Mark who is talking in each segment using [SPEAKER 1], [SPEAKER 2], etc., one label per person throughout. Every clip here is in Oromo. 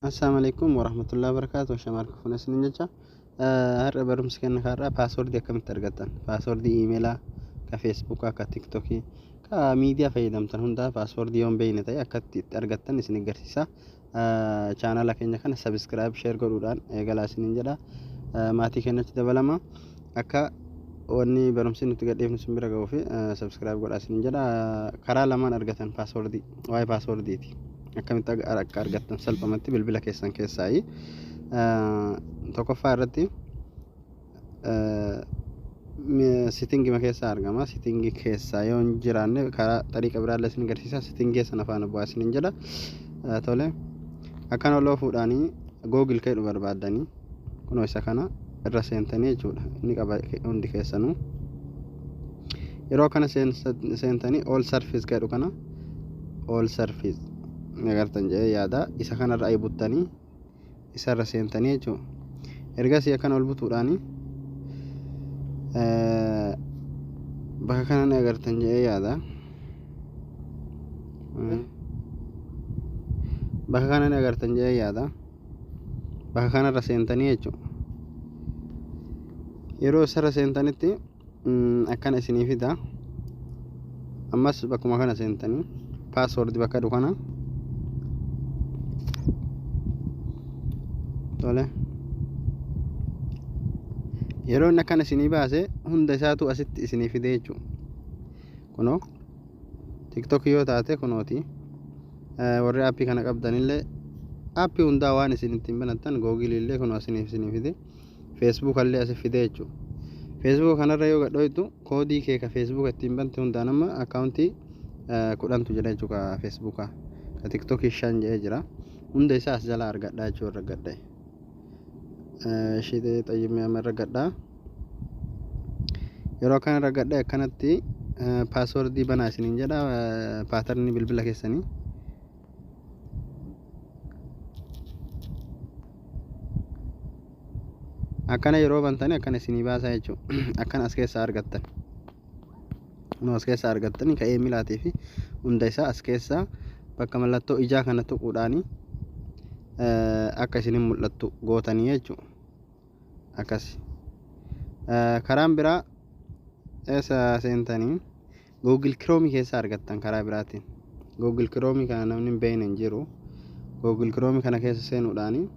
[SPEAKER 1] Assalaamu alaikum warahmatullahi wabarakatuh. Shamarka fuuna isinin jecha har'a barumsi kenna kaarraa paaswordii akkamitti argattan, paaswordii iimeelaa ka feesbuukaa, ka tiktokii, ka miidiyaa fayyadamtan hundaa paaswordii yoon beeyne ta'e akkatti itti argattan isin agarsiisa. Chaanala keenya kana sabiskiraayib, sheer godhuudhaan eegalaa isinin jedha. Maatii keenyatti dabalama. Akka wanni barumsi nuti gadhiifnu isin bira ga'uu fi sabiskiraayib godhaa isinin jedha. Karaa lamaan argatan paaswordii, waa'ee paaswordiiti. Akkamitti akka argattan salphumatti bilbila keessan keessaayi. Tokkoffaa irratti sitingima keessaa argama. Sitingii keessaa yoo hin jiraanne karaa xariiqa biraallee isin agarsiisa. Sitingii sana faana bu'aa isinin jedha. Tole, akkana oloo fuudhaanii Google keedhu barbaaddanii kunoo isa kana irra seentanii jechuudha. Inni qaba hundi keessanuu. Yeroo kana seentanii all service jedhu kana, all service agartan jedhee yaada, isa kanarra ay buttanii isarra seentanii jechuudha. Ergasii akkana ol butuudhaanii bakka kana ni agartan jedhee yaada. Bakka kana ni agartan jedhee yaada. Bakka kanarra seentanii jechuudha. Yeroo isarra seentanitti akkana isinii fida. Ammas bakkuma kana seentanii paaswordii bakka dhufu kana. Tole. Yeroo inni akkana isinii baase hunda isaatu asitti isinii fide jechuudha. Kunoo TikTok yoo taate kunooti. Warri aappii kana qabdanillee aappii hundaa waan isin ittiin banattan, Google illee kunoo isiniif isinii fide. Facebook illee asi fide jechuudha. Facebook kanarra yoo gadhooytu koodii kee ka Facebook ittiin bante hundaan amma akkaawuntii 10tu jira jechuudha Facebookaa. Ka TikTokii 5 jedhee jira. Hunda isaa as jalaa argadhaa jechuudha irra gadhee. Ishee xayyimee amma irra gadhaa. Yeroo kana irra gadhee akkanatti paaswordii banaa isiniin jedha, paatarnii bilbila keessanii. Akkana yeroo bantanii akkana isinii baasaa jechuudha. Akkana as keessaa argattan. Kunoo as keessaa argattanii ka eemilaatii fi hunda isaa as keessaa bakka mallattoo ijaa kana tuquudhaanii akka isinin mul'attu gootanii jechuudha. Akkas. Karaan biraa eessa seentanii Google Chrome keessaa argattan karaa biraatiin. Google Chrome kana namni hin beekne hin jiru. Google Chrome kana keessa seenuudhaanii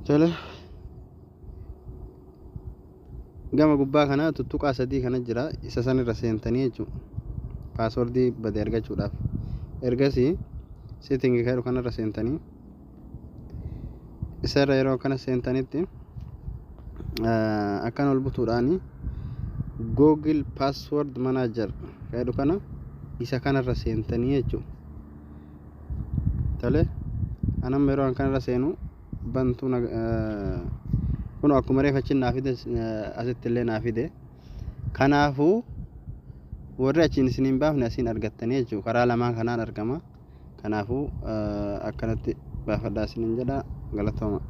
[SPEAKER 1] tole, gama gubbaa kana tuttuqaa sadii kana jira, isa san irra seentanii jechuudha. Paaswordii bade argachuudhaaf. Ergasii setting jedhu kanarra seentanii isa irra yeroo akkana seentanitti akkana ol butuudhaanii Google Password Manager jedhu kana, isa kanarra seentanii jechuudha. Tole, anamma yeroo kanarra seenu bantuu kun akkuma reef achiin naa fide asitti illee naa fide. Kanaafuu warri achiin isin hin baafne asiin argattanii jechuudha. Karaa lamaan kanaan argama. Kanaafuu akkanatti baafadhaa isiniin jedha, galatooma.